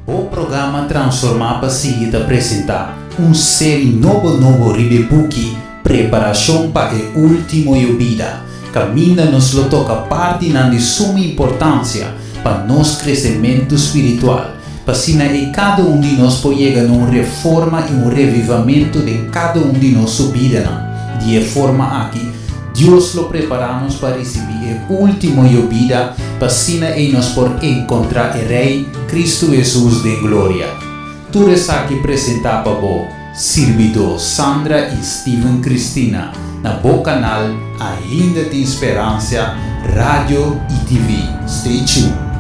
Bo programa Transformá pa Sigui ta presentá un seri nobo nobo riba e buki Preparashon pa e Último Yobida, kaminda nos lo toka partinan di suma importansia pa nos kresementu spiritual, pa asina ei kada un di nos por yega na un reforma i un revivamentu den kada un di nos su bidanan. Di e forma aki, Dios lo prepará nos pa risibí e último yobida pa asina ei nos por enkontrá e Rei, Kristu Hesus, den gloria. Tur esaki presentá pa bo, sirbidó Sandra i Steven Cristina, na bo kanal Ainda Tin Speransia Radio i TV. Stay tuned!